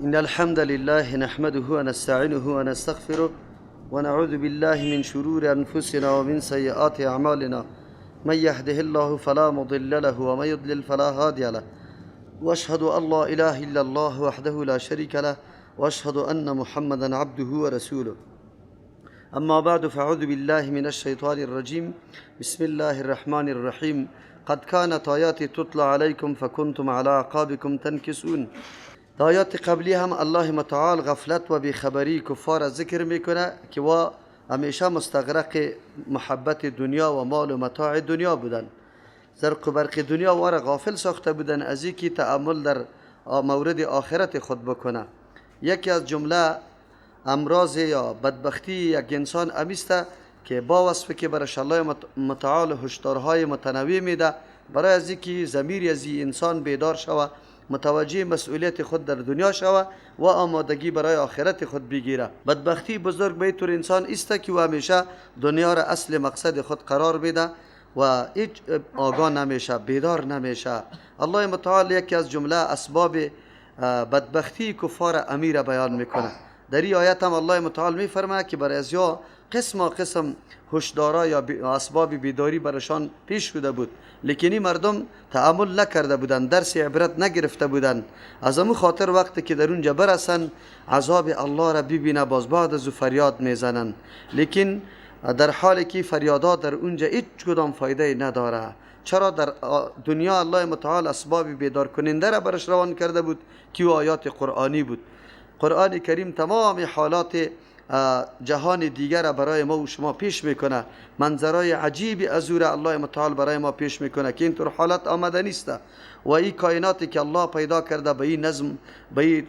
إن الحمد لله نحمده ونستعينه ونستغفره ونعوذ بالله من شرور أنفسنا ومن سيئات أعمالنا، من يهده الله فلا مضل له ومن يضلل فلا هادي له، وأشهد أن لا إله إلا الله وحده لا شريك له، وأشهد أن محمدا عبده ورسوله. أما بعد، فأعوذ بالله من الشيطان الرجيم. بسم الله الرحمن الرحيم. قد كانت آياتي تتلى عليكم فكنتم على أعقابكم تنكسون. آیات قبلی هم الله متعال غفلت و بیخبری کفار ذکر میکنه که وا همیشه مستغرق محبت دنیا و مال و متاع دنیا بودن، زرق و برق دنیا وارا غافل ساخته بودن از اینکه تأمل در مورد آخرت خود بکنه. یکی از جمله امراض یا بدبختی یک انسان امیسته که با وصف که برش الله متعال هشدارهای متنوع میده برای از اینکه ضمیر از انسان بیدار شوه، متوجه مسئولیت خود در دنیا شوه و آمادگی برای آخرت خود بگیره. بدبختی بزرگ به طور انسان است که او همیشه دنیا را اصل مقصد خود قرار بده و هیچ آگاه نمیشه، بیدار نمیشه. الله متعال یکی از جمله اسباب بدبختی کفار امیر بیان میکنه. در این آیت هم الله متعال میفرماید که برای از یا قسم قسم هشدارا یا اسباب بیداری برشان پیش شده بود، لیکن این مردم تأمل نکرده بودند، درس عبرت نگرفته بودند. از امو خاطر وقتی که در اونجا برسن عذاب الله را ببینه، باز بعد از او فریاد میزنن، لیکن در حالی که فریادها در اونجا هیچ کدام فایده نداره. چرا؟ در دنیا الله متعال اسباب بیدار کننده را برش روان کرده بود که آیات قرآنی بود. قرآن کریم تمام حالات جهان دیگر برای ما و شما پیش میکنه، منظرای عجیبی از او را الله متعال برای ما پیش میکنه که اینطور حالت آمده نیست و این کائناتی که الله پیدا کرده به این نظم، به این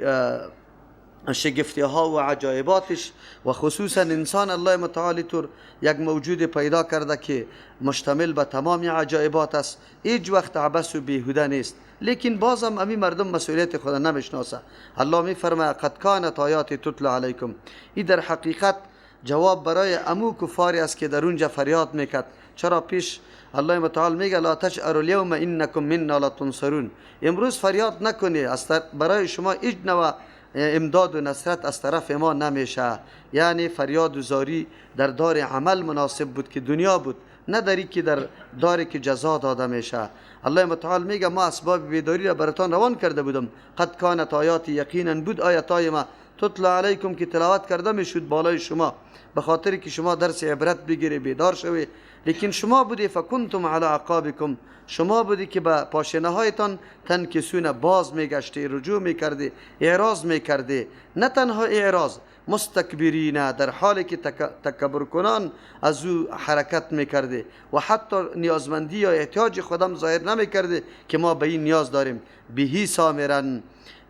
شگفتی ها و عجایباتش، و خصوصا انسان الله متعال طور یک موجود پیدا کرده که مشتمل به تمام عجایبات است، هیچ وقت عبث و بیهوده نیست. لیکن بازم امی مردم مسئولیت خود نمیشناسه. الله میفرماید قد کانت آیاتی تتلی علیکم. این در حقیقت جواب برای امو کفاری است که در اونجا فریاد میکرد. چرا پیش الله متعال میگه لا تجأروا اليوم انکم منا لا تنصرون. امروز فریاد نکنی، برای شما هیچ نوع امداد و نصرت از طرف ما نمیشه. یعنی فریاد و زاری در دار عمل مناسب بود که دنیا بود، نه دری که در داری که جزا داده میشه. الله متعال میگه ما اسباب بیداری را براتان روان کرده بودم. قد کانت آیاتی، یقینا بود آیاتای ما، تتلی علیکم که تلاوت کرده میشد بالای شما، به خاطر که شما درس عبرت بگیری، بیدار شوی. لیکن شما بودی فکنتم علی اعقابکم، شما بودی که به پاشنه هایتان تنکسون، باز میگشتی، رجوع میکردی، اعراض میکردی. نه تنها اعراض، مستکبرین، در حالی که تکبر کنان از او حرکت میکردی و حتی نیازمندی یا احتیاج خودم ظاهر نمیکردی که ما به این نیاز داریم. بهی سامرن،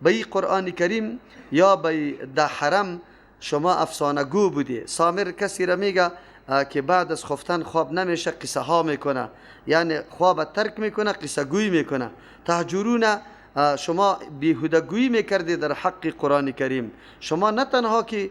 به این قرآن کریم یا به ده حرم شما افسانه گو بودی. سامر کسی را میگه که بعد از خفتن خواب نمیشه، قصه ها میکنه، یعنی خواب ترک میکنه، قصه گویی میکنه. تهجرون، شما بیهوده گویی میکردی در حق قرآن کریم. شما نه تنها که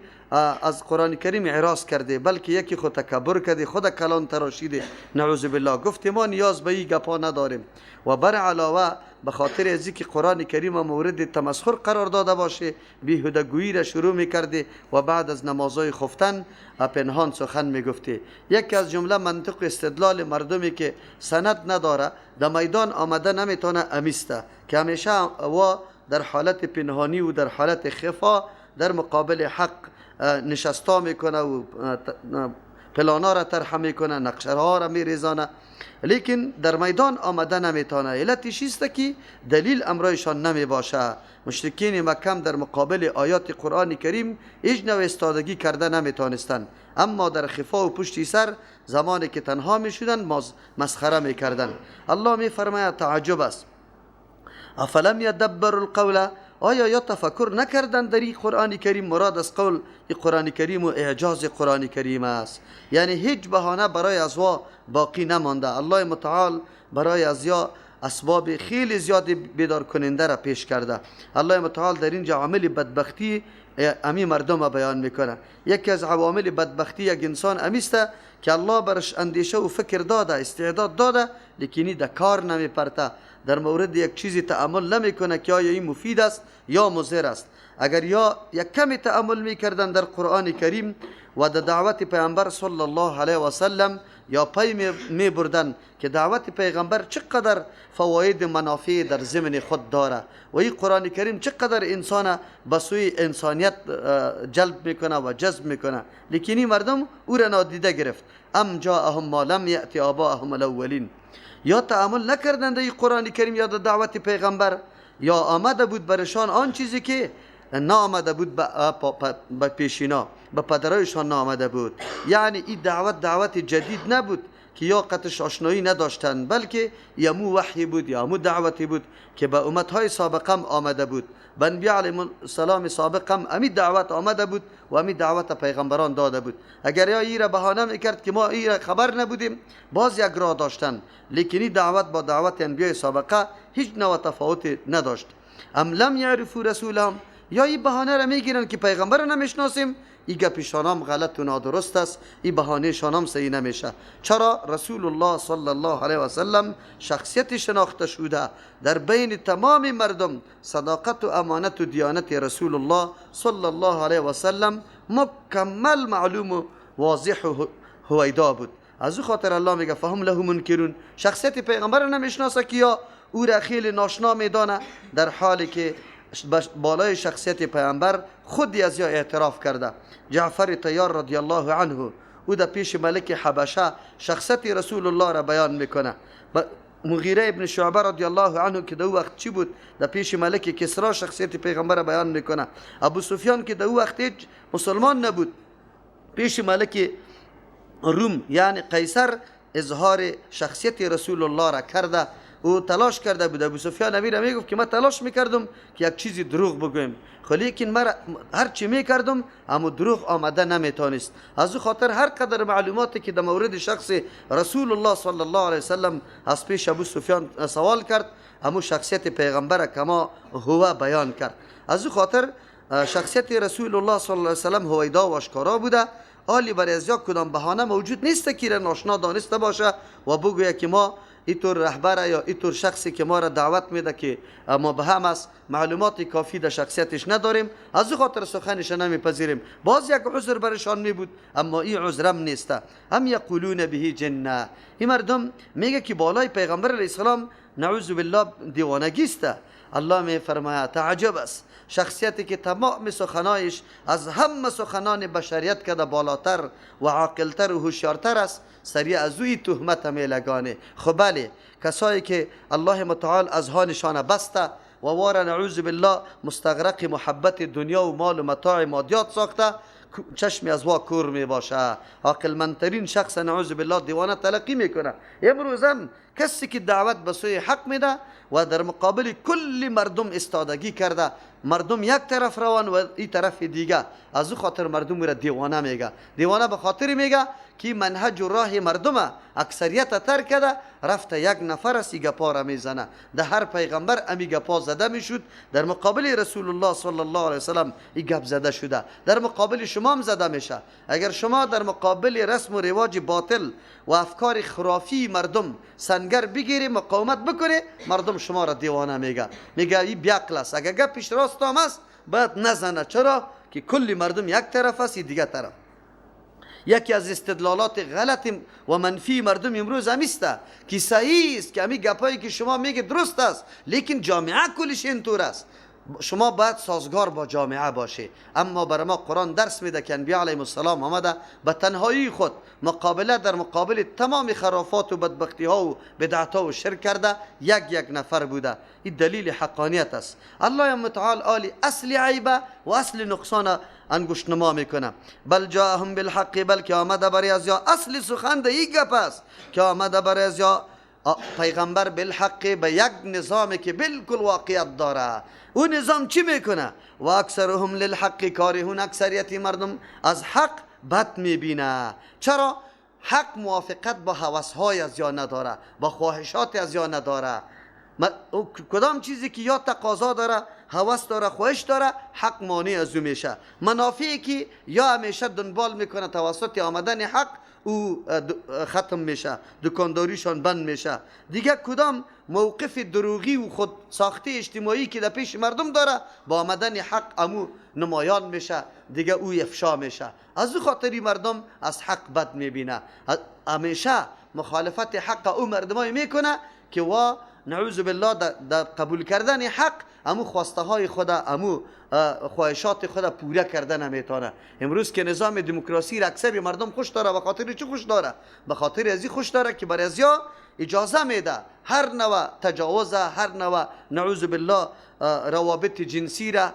از قرآن کریم اعراض کرده، بلکه یکی خود تکبر کرده، خود کلان تراشیده، نعوذ بالله. گفت ما نیاز به این گپا نداریم. و بر علاوه به خاطر از اینکه قرآن کریم مورد تمسخر قرار داده باشه، بیهوده گویی را شروع میکرده و بعد از نمازهای خفتن پنهان سخن میگفته. یکی از جمله منطق استدلال مردمی که سند نداره، در میدان آمده نمیتونه امیسته، که همیشه و در حالت پنهانی و در حالت خفا در مقابل حق نشستا میکنه و پلانا را طرح میکنه، نقشه ها را میریزانه، لیکن در میدان آمده نمیتونه. علتش است که دلیل امرایشان نمی باشه. مشرکین مکه در مقابل آیات قرآن کریم هیچ نوع استادگی کرده نمیتونستند، اما در خفا و پشتی سر زمانی که تنها میشدن مسخره میکردن. الله میفرماید تعجب است، افلم یدبر القول، آیا یا تفکر نکردن در این قرآن کریم؟ مراد از قول قرآن کریم و اعجاز قرآن کریم است، یعنی هیچ بهانه برای ازوا باقی نمانده. الله متعال برای ازیا اسباب خیلی زیاد بیدار کننده را پیش کرده. الله متعال در اینجا عامل بدبختی امی مردم بیان میکنه. یکی از عوامل بدبختی یک انسان امیسته که الله برش اندیشه و فکر داده، استعداد داده، لیکنی در کار نمیپرته، در مورد یک چیزی تأمل نمیکنه که آیا این مفید است یا مضر است. اگر یا یک کمی تأمل میکردن در قرآن کریم و در دعوت پیامبر صلی الله علیه و سلم یا پی می بردن که دعوت پیغمبر چقدر فواید منافع در ضمن خود داره و این قرآن کریم چقدر انسان به سوی انسانیت جلب میکنه و جذب میکنه، لیکن این مردم او را نادیده گرفت. ام جاءهم ما لم یأت آباءهم الاولین، یا تأمل نکردند در قرآن کریم یا در دعوت پیغمبر، یا آمده بود برشان آن چیزی که نامده بود به پیشینا، به پدرایشان نامده بود. یعنی این دعوت دعوت جدید نبود که یا قطش آشنایی نداشتند، بلکه یمو وحی بود، یمو دعوتی بود که به امتهای سابقم آمده بود، به انبیاء علیهم السلام سابقم امی دعوت آمده بود و امی دعوت پیغمبران داده بود. اگر یا ای را بهانه میکرد که ما ای را خبر نبودیم، باز یک راه داشتن، لیکن این دعوت با دعوت انبیاء سابقه هیچ نوع تفاوت نداشت. ام لم یعرفوا رسولهم، یا این بهانه را میگیرن که پیغمبر را نمیشناسیم، این گپشانام غلط و نادرست است، این بهانه شانام صحیح نمیشه. چرا؟ رسول الله صلی الله علیه و سلم شخصیت شناخته شده در بین تمام مردم، صداقت و امانت و دیانت رسول الله صلی الله علیه و سلم مکمل معلوم و واضح و هویدا بود. از او خاطر الله میگه فهم له منکرون، شخصیت پیغمبر را نمیشناسه که یا او را خیلی ناشنا میدانه، در حالی که بالای شخصیت پیامبر خودی از یا اعتراف کرده. جعفر طیار رضی الله عنه او در پیش ملک حبشه شخصیت رسول الله را بیان میکنه. مغیره ابن شعبه رضی الله عنه که در وقت چی بود، در پیش ملک کسرا شخصیت پیغمبر را بیان میکنه. ابو سفیان که در وقت مسلمان نبود، پیش ملک روم یعنی قیصر اظهار شخصیت رسول الله را کرده. او تلاش کرده بود. ابو سفیان امیر میگفت که من تلاش میکردم که یک چیزی دروغ بگویم، لیکن من هر چی میکردم اما دروغ آمده نمیتونست. از او خاطر هر قدر معلوماتی که در مورد شخص رسول الله صلی الله علیه وسلم از پیش ابو سفیان سوال کرد، اما شخصیت پیغمبر کما هو بیان کرد. از او خاطر شخصیت رسول الله صلی الله علیه وسلم هویدا و آشکارا بوده. آلی برای از یک کدام بهانه موجود نیست که را ناشنا دانسته باشه و بگوید که ما اینطور رهبر یا اینطور شخصی که ما را دعوت میده که ما به هم است معلومات کافی در شخصیتش نداریم، از او خاطر سخنش نمیپذیریم. باز یک عذر برشان می بود، اما این عذرم نیست. هم یقولون به جنه، این مردم میگه که بالای پیغمبر علیه السلام نعوذ بالله دیوانگی است. الله می فرماید تعجب است شخصیتی که تمام سخنایش از همه سخنان بشریت کده بالاتر و عاقلتر و هوشیارتر است، سریع از اوی تهمت میلگانه. خب بله، کسایی که الله متعال از ها نشانه بسته و واره نعوذ بالله مستغرق محبت دنیا و مال و متاع مادیات ساخته، چشمی از وا کور می باشه. عاقلمندترین شخص نعوذ بالله دیوانه تلقی میکنه. امروزم کسی که دعوت به سوی حق میده و در مقابل کل مردم استادگی کرده، مردم یک طرف روان و این طرف دیگه، از او خاطر مردم را دیوانه میگه. دیوانه به خاطر میگه که منهج و راه مردم اکثریت ترک کرده رفته یک نفر است گپا را میزنه. در هر پیغمبر امی گپا زده میشد، در مقابل رسول الله صلی الله علیه وسلم این گپ زده شده، در مقابل شما هم زده میشه. اگر شما در مقابل رسم و رواج باطل و افکار خرافی مردم سنگر بگیری مقاومت بکنی، مردم شما را دیوانه میگه، میگه این بیعقل است. اگر گپش راست هم است باید نزنه، چرا که کل مردم یک طرف است دیگه طرف. یکی از استدلالات غلط و منفی مردم امروز همیست که صحیح است که همی گپایی که شما میگه درست است، لیکن جامعه کلش اینطور است. شما باید سازگار با جامعه باشه. اما برای ما قرآن درس میده که انبیاء علیهم السلام آمده به تنهایی خود مقابله در مقابل تمام خرافات و بدبختی ها و بدعت ها و شرک کرده، یک یک نفر بوده. این دلیل حقانیت است. الله متعال آلی اصل عیبه و اصل نقصان انگشت نما میکنه. بل جاءهم بالحق، بلکه آمده برای از یا اصل سخن ده این گپ است که آمده برای از یا پیغمبر بالحق، به یک نظامی که بالکل واقعیت داره. او نظام چی میکنه؟ و اکثرهم للحق کارهون، اکثریت مردم از حق بد میبینه. چرا؟ حق موافقت با هوس‌های از یا نداره، با خواهشات از یا نداره. کدام چیزی که یا تقاضا داره، هوس داره، خواهش داره، حق مانع از او میشه. منافعی که یا همیشه دنبال میکنه توسط آمدن حق او ختم میشه، دکانداریشان بند میشه. دیگه کدام موقف دروغی و خود ساخته اجتماعی که در پیش مردم داره، با آمدن حق امو نمایان میشه، دیگه او افشا میشه. از او خاطری مردم از حق بد میبینه. همیشه مخالفت حق او مردمای میکنه که وا نعوذ بالله در قبول کردن حق امو خواسته های خدا، امو خواهشات خدا پوره کردن نمیتونه. امروز که نظام دموکراسی را اکثر مردم خوش داره، به خاطر چی خوش داره؟ به خاطر ازی خوش داره که بر ازیا اجازه میده هر نوع تجاوز، هر نوع نعوذ بالله روابط جنسی را،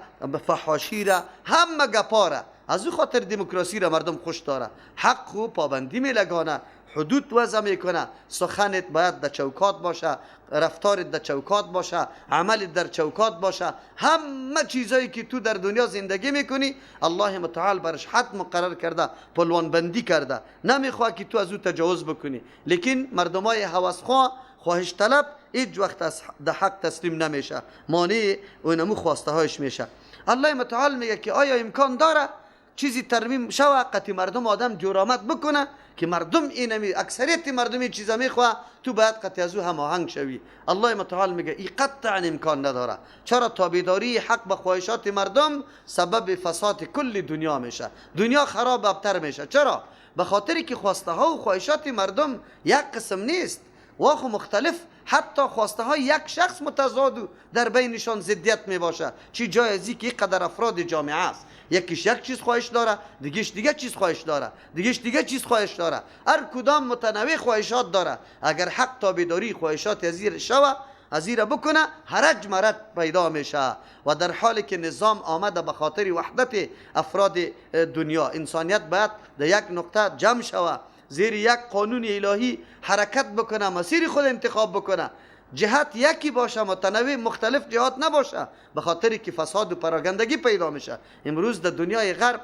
فحاشی را، همه گپا را. از او خاطر دموکراسی را مردم خوش داره. حق و پابندی میلگانه، حدود وضع میکنه، سخنت باید در چوکات باشه، رفتارت در چوکات باشه، عملت در چوکات باشه. همه چیزایی که تو در دنیا زندگی میکنی الله متعال برش حد مقرر کرده، پلوان بندی کرده، نمیخواه که تو از او تجاوز بکنی. لیکن مردمای هوسخواه، خواهش طلب، هیچ وقت از ده حق تسلیم نمیشه، مانع اونمو خواسته هایش میشه. الله متعال میگه که آیا امکان داره چیزی ترمیم شوه قطی مردم آدم جرامت بکنه که مردم اینمی اکثریت مردم این چیزا میخواه، تو باید قطی از او هماهنگ شوی. الله متعال میگه ای قطعا امکان نداره. چرا؟ تابعداری حق به خواهشات مردم سبب فساد کل دنیا میشه، دنیا خراب ابتر میشه. چرا؟ به خاطری که خواسته ها و خواهشات مردم یک قسم نیست، واخو مختلف، حتی خواسته های یک شخص متضاد در بینشان ضدیت می باشه. چی جای ازی که قدر افراد جامعه است، یکیش یک چیز خواهش داره، دیگهش دیگه چیز خواهش داره، دیگهش دیگه چیز خواهش داره، هر کدام متنوع خواهشات داره. اگر حق تابعداری خواهشات ازیر شوه، ازیر بکنه، هرج مرج پیدا میشه. و در حالی که نظام آمده به خاطر وحدت افراد دنیا، انسانیت باید در یک نقطه جمع شوه، زیر یک قانون الهی حرکت بکنه، مسیر خود انتخاب بکنه، جهت یکی باشه، متنوع مختلف جهات نباشه، به خاطر که فساد و پراگندگی پیدا میشه. امروز در دنیای غرب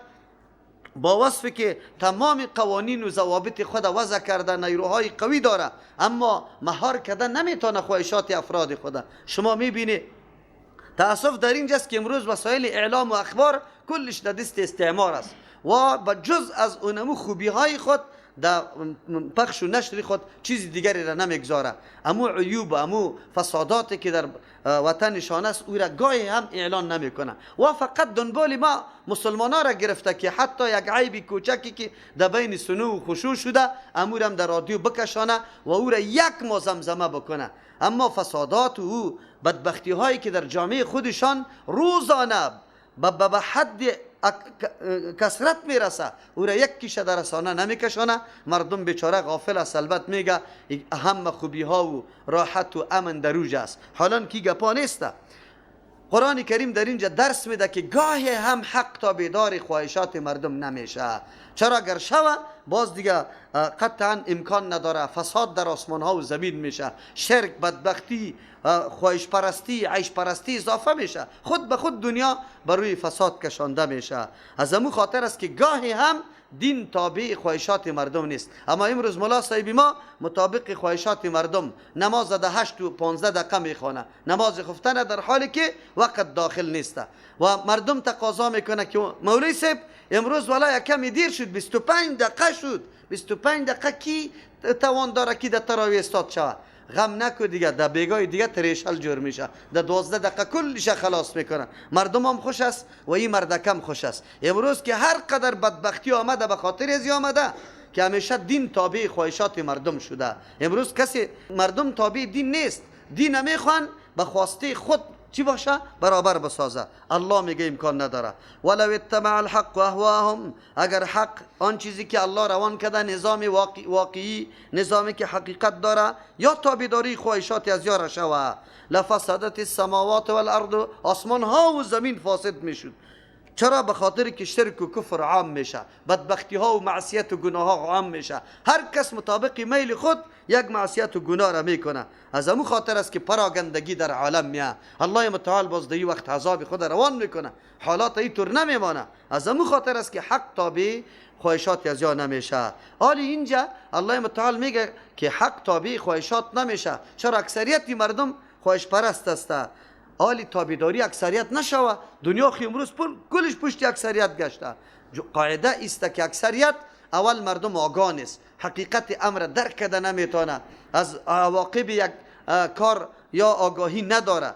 با وصف که تمام قوانین و ضوابط خود وضع کرده، نیروهای قوی داره، اما مهار کرده نمیتونه خواهشات افراد خود. شما میبینی تاسف در اینجاست که امروز وسایل اعلام و اخبار کلش در دست استعمار است و با جز از اونمو خوبی های خود در پخش و نشر خود چیز دیگری را نمیگذاره. امو عیوب، امو فساداتی که در وطنشان است او را گاهی هم اعلان نمیکنه و فقط دنبال ما مسلمان را گرفته که حتی یک عیب کوچکی که در بین سنو و خشوع شده امو را در رادیو بکشانه و او را یک ما زمزمه بکنه. اما فسادات و او بدبختی هایی که در جامعه خودشان روزانه به حد کثرت میرسه او را یک کیشه در رسانه نمیکشانه. مردم بیچاره غافل است، البته میگه هم خوبی ها و راحت و امن در اوج است، حالا کی گپا نیست. قرآن کریم در اینجا درس میده که گاهی هم حق تابعدار خواهشات مردم نمیشه. چرا؟ اگر شوه باز دیگه قطعا امکان نداره، فساد در آسمان ها و زمین میشه، شرک، بدبختی، خواهش پرستی، عیش پرستی اضافه میشه، خود به خود دنیا بر روی فساد کشانده میشه. از امو خاطر است که گاهی هم دین تابع خواهشات مردم نیست. اما امروز ملا صاحب ما مطابق خواهشات مردم نماز ده 8 و 15 دقیقه میخوانه، نماز خفتنه، در حالی که وقت داخل نیست. و مردم تقاضا میکنه که مولوی صاحب امروز والا کمی دیر شد، 25 دقیقه شد. 25 دقیقه کی توان داره کی در تراویح استاد شوه؟ غم نکو دیگه، در بیگاه دیگه تریشل جور میشه، در 12 دقیقه کلش خلاص میکنه. مردم هم خوش است و این مردکم خوش است. امروز که هر قدر بدبختی آمده به خاطر ازی آمده که همیشه دین تابع خواهشات مردم شده. امروز کسی مردم تابع دین نیست، دین نمیخوان به خواسته خود چی باشه؟ برابر بسازه. الله میگه امکان نداره. ولو اتبع الحق اهواهم، اگر حق آن چیزی که الله روان کرده، نظام واقعی، نظامی که حقیقت داره، یا تابعداری خواهشات از یار شوه، لفسدت السماوات والارض، آسمان ها و زمین فاسد میشد. چرا؟ به خاطر که شرک و کفر عام میشه، بدبختی ها و معصیت و گناه ها عام میشه. هر کس مطابق میل خود یک معصیت و گناه را میکنه. از امو خاطر است که پراگندگی در عالم میه. الله متعال باز در وقت عذاب خود روان میکنه، حالات اینطور نمیمانه. از امو خاطر است که حق تابع خواهشات از یا نمیشه. حالی اینجا الله متعال میگه که حق تابع خواهشات نمیشه. چرا؟ اکثریت مردم خواهش پرست است. حالی تابعداری اکثریت نشوه، دنیا خی امروز کلش پشت اکثریت گشته. قاعده است که اکثریت اول مردم آگاه نیست، حقیقت امر درک کرده نمیتونه، از عواقب یک کار یا آگاهی نداره.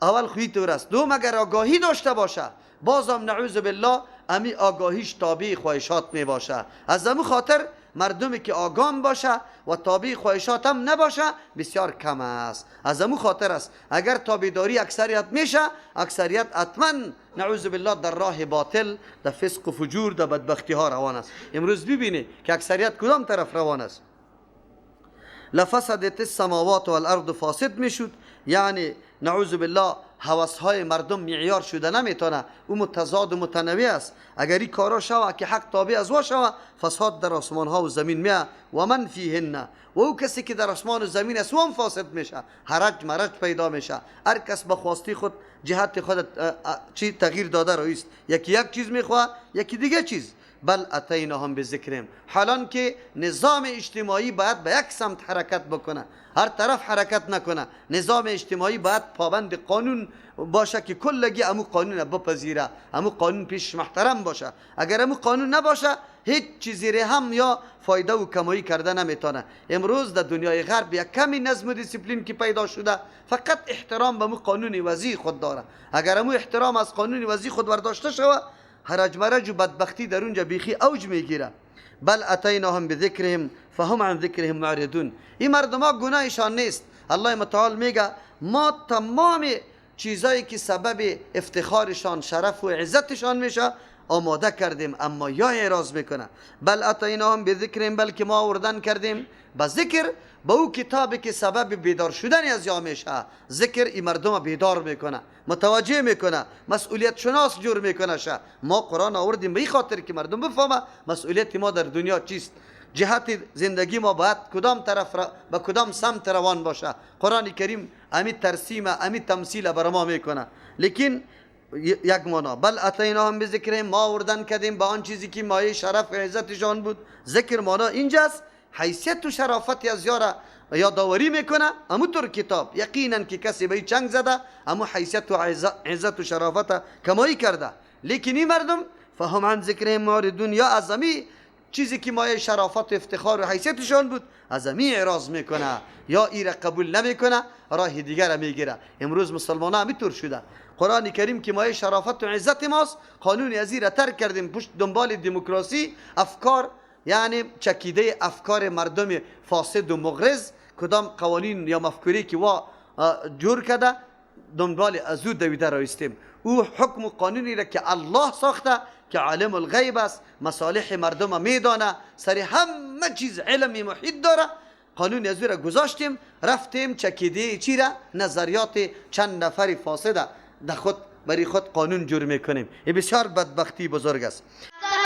اول خوی طور است. دوم اگر آگاهی داشته باشه بازم نعوذ بالله امی آگاهیش تابع خواهشات می باشه. از امو خاطر مردمی که آگام باشه و تابع خواهشات هم نباشه بسیار کم است. از امو خاطر است اگر تابعداری اکثریت میشه، اکثریت حتما نعوذ بالله در راه باطل، در فسق و فجور، در بدبختی ها روان است. امروز ببینی که اکثریت کدام طرف روان است. لفسدت السماوات والارض فاسد میشد، یعنی نعوذ بالله هوس های مردم معیار شده نمیتونه، او متضاد و متنوع است. اگر این کارا شوه که حق تابع از وا شوه، فساد در آسمان ها و زمین میه و من فیهن، و او کسی که در آسمان و زمین است او هم فاسد میشه، هرج مرج پیدا میشه. هر کس به خواستی خود جهت خود چی تغییر داده رویست، یکی یک چیز میخواه یکی دیگه چیز. بل اتیناهم بذکرهم، حالان که نظام اجتماعی باید به یک سمت حرکت بکنه، هر طرف حرکت نکنه. نظام اجتماعی باید پابند قانون باشه که کلگی امو قانون بپذیره، امو قانون پیش محترم باشه. اگر امو قانون نباشه هیچ چیزی ره هم یا فایده و کمایی کرده نمیتونه. امروز در دنیای غرب یک کمی نظم و دیسیپلین که پیدا شده فقط احترام به امو قانون وضعی خود داره. اگر امو احترام از قانون وضعی خود برداشته شوه، هرج مرج و بدبختی در اونجا بیخی اوج میگیره. بل اتیناهم بذکرهم فهم عن ذکرهم معرضون. این مردم ها گناهشان نیست. الله متعال میگه ما تمام چیزایی که سبب افتخارشان، شرف و عزتشان میشه آماده کردیم، اما یا اعراض میکنه. بل اتیناهم بذکرهم، بلکه ما آوردن کردیم به ذکر، به او کتابی که سبب بیدار شدن از یا میشه. ذکر این مردم بیدار میکنه، متوجه میکنه، مسئولیت شناس جور میکنه. شه ما قرآن آوردیم به این خاطر که مردم بفهمه مسئولیت ما در دنیا چیست، جهت زندگی ما باید کدام طرف به کدام سمت روان باشه. قرآن کریم امی ترسیم، امی تمثیل بر ما میکنه. لیکن یک معنا بل اتیناهم بذکرهم، ما آوردن کردیم به آن چیزی که مایه شرف و عزتشان بود. ذکر معنا اینجاست حیثیت و شرافت از یارا یادآوری میکنه. امو طور کتاب یقینا که کسی به چنگ زده امو حیثیت و عزت و شرافت کمایی کرده. لیکن این مردم فهم عن ذکرهم معرضون، یا از امی چیزی که مایه شرافت و افتخار و حیثیتشان بود از امی اعراض میکنه، یا ای را قبول نمیکنه، راه دیگر میگیره. امروز مسلمان ها همینطور شده. قرآن کریم که مایه شرافت و عزت ماست، قانون از ای را ترک کردیم، پشت دنبال دموکراسی، افکار، یعنی چکیده افکار مردم فاسد و مغرض، کدام قوانین یا مفکوری که وا جور کرده دنبال از او دویده رایستیم. او حکم و قانونی را که الله ساخته که عالم الغیب است، مصالح مردم میدانه، سر همه چیز علم محیط داره، قانون از او را گذاشتیم، رفتیم چکیده چی را؟ نظریات چند نفر فاسده در خود برای خود قانون جور میکنیم. این بسیار بدبختی بزرگ است.